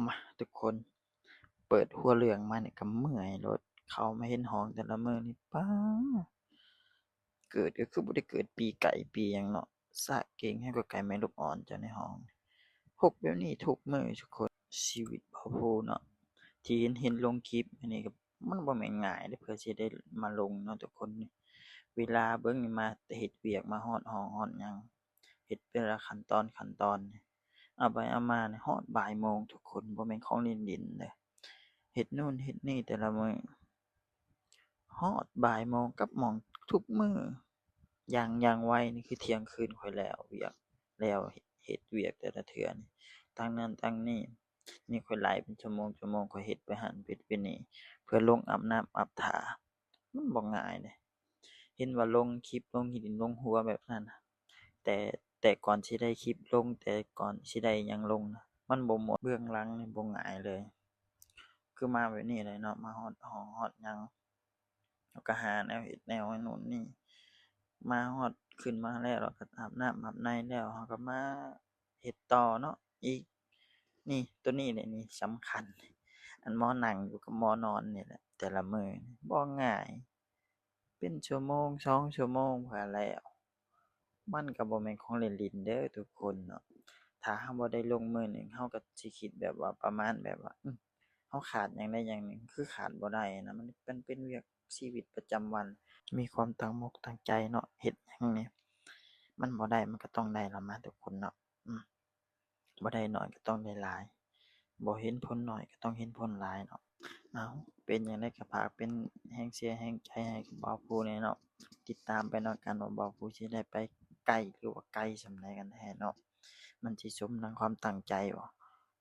ມາທຸກຄົນ ເປີດຫົວເລື່ອງມານີ້ກໍເມື່ອຍໂລດ ເຂົ້າມາເຫັນຫ້ອງແຕ່ລະມື້ນີ້ ປ້າ ເກີດກໍຄືບໍ່ໄດ້ເກີດປີໄກ່ປີຫຍັງເນາະ ສາກເກງໃຫ້ກໍໄກ່ແມ່ລູກອ່ອນເຈົ້າໃນຫ້ອງ ຫົກແບບນີ້ທຸກມື້ທຸກຄົນ. ຊີວິດບ່າວພູເນາະ ທີ່ເຫັນ ເຫັນລົງຄລິບອັນນີ້ກໍ ມັນບໍ່ແມ່ນງ່າຍເດ້ ເພື່ອຊິໄດ້ມາລົງເນາະທຸກຄົນ. ເວລາເບິ່ງນີ້ ມາແຕ່ເຮັດວຽກ ມາຮອດຫ້ອງຮອດຫຍັງ ເຮັດເປັນລະຂັ້ນຕອນ ຂັ້ນຕອນ ເອົາໄປເອົາມານີ້ຮອດບ່າຍໂມງທຸກຄົນ ບໍ່ແມ່ນຂອງຫຼິ້ນໆເດີ້ ເຮັດໂນ່ນເຮັດນີ້ແຕ່ລະມື້ ຮອດບ່າຍໂມງກັບໝ່ອງທຸກມື້ ຢ່າງ ຢ່າງໄວນີ້ຄືທ່ຽງຄືນຂ້ອຍແລ້ວວຽກ ແລ້ວເຮັດວຽກແຕ່ລະເທື່ອນີ້ ຕັ້ງນັ້ນຕັ້ງນີ້ ນີ້ຂ້ອຍໄລ່ເປັນຊົ່ວໂມງ ຊົ່ວໂມງ ຂ້ອຍເຮັດໄປຫັ້ນເຮັດໄປນີ້ ເພື່ອລົງອາບນ້ຳອາບທ່າ ມັນບໍ່ງ່າຍເດ້. ເຫັນວ່າລົງຄລິບ ລົງຫີນລົງຫົວແບບນັ້ນ ແຕ່ ແຕ່ກ່ອນຊິໄດ້ຄລິບລົງ ແຕ່ກ່ອນຊິໄດ້ຫຍັງລົງນະ ມັນບໍ່ມ່ວນ ເບື້ອງຫຼັງນີ້ບໍ່ງ່າຍເລີຍ ຄືມາແບບນີ້ແຫຼະເນາະ ມາຮອດຫ້ອງຮອດຫຍັງ ເຮົາກໍຫາແນວເຮັດແນວນັ້ນໂນ່ນນີ້ ມາຮອດ ຂຶ້ນມາແລ້ວ ເຮົາກໍອາບນ້ຳອາບໃນແລ້ວ ເຮົາກໍມາເຮັດຕໍ່ເນາະ ອີກ ນີ້ ໂຕນີ້ແຫຼະນີ້ສຳຄັນ ອັນໝໍນັ່ງຢູ່ກັບໝໍນອນນີ້ແຫຼະ ແຕ່ລະມື້ນີ້ບໍ່ງ່າຍ ເປັນຊົ່ວໂມງສອງຊົ່ວໂມງເພື່ອແລ້ວ ມັນກໍບໍ່ແມ່ນຂອງຫຼິ້ນໆເດີ້ທຸກຄົນເນາະ. ຖ້າເຮົາບໍ່ໄດ້ລົງມື້ໜຶ່ງ ເຮົາກໍຊິຄິດແບບວ່າ ປະມານແບບວ່າ ອື ເຮົາຂາດຫຍັງໃດຢ່າງໜຶ່ງ ຄືຂາດບໍ່ໄດ້ນະ ມັນ ມັນເປັນວຽກຊີວິດປະຈຳວັນ ມີຄວາມຕັ້ງອົກຕັ້ງໃຈເນາະ ເຮັດຫຍັງນີ້ ມັນບໍ່ໄດ້ ມັນກໍຕ້ອງໄດ້ລະມາທຸກຄົນເນາະ ອື ບໍ່ໄດ້ໜ້ອຍກໍຕ້ອງໄດ້ຫຼາຍ ບໍ່ເຫັນຜົນໜ້ອຍກໍຕ້ອງເຫັນຜົນຫຼາຍເນາະ. ເອົາ ເປັນຈັ່ງໃດກໍຝາກເປັນແຮງເຊຍແຮງໃຈໃຫ້ກັບບ່າວພູແດ່ເນາະ ຕິດຕາມໄປນຳກັນວ່າບ່າວພູຊິໄດ້ໄປໄກ ຫຼືວ່າໄກສ່ຳໃດກັນແທ້ເນາະ ມັນຊິສົມດັ່ງຄວາມຕັ້ງໃຈບໍ່?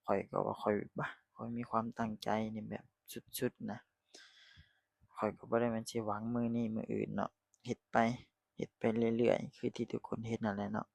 ຂ້ອຍກໍວ່າຂ້ອຍ ບາ ຂ້ອຍມີຄວາມຕັ້ງໃຈນີ້ແບບສຸດໆນະ ຂ້ອຍກໍບໍ່ໄດ້ແມ່ນຊິຫວັງມື້ນີ້ມື້ອື່ນເນາະ ເຮັດໄປ ເຮັດໄປເລື້ອຍໆ ຄືທີ່ທຸກຄົນເຫັນນັ້ນແຫຼະເນາະ.